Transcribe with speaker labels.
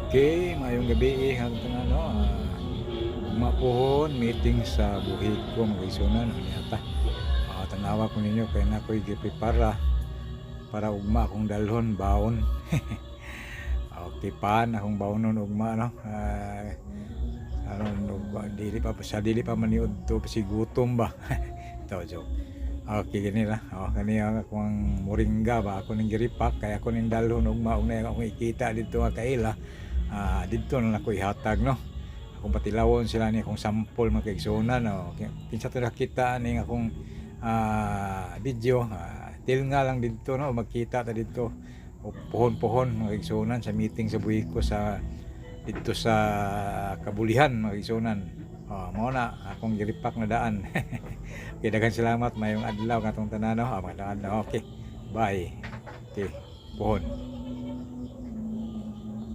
Speaker 1: Okay, maayong gabi hangtang ano, mapuhon meeting sa Buhiko, mga kaigsuonan, unya ta. Tanawa ko ninyo kay na ko'y giprepara para ugma akong dalhon baon. Okay, pan akong baonon ugma, no. Aron ug dili pa sa dili pa maniud to si gutom ba. Ito joke. Okay, gani ra. Oh, kani ang akong moringa ba, ako ning gi-repack kay ako ning dalhon ugma ug na akong ikita dito nga kaila. Didto na nako ihatag, no. Akong patilawon sila ni akong sample, mga kaigsuonan, no. Kinsa to nakita ning akong video, til nga lang didto, no, magkita ta didto o pohon-pohon, mga kaigsuonan, sa meeting sa Buhiko sa didto sa Kabulihan, mga kaigsuonan. Oh, mao na akong gi-repack na daan. Okay, daghang salamat, maayong adlaw katong tanan, no. Magandang adlaw. Okay. Bye. Okay, pohon.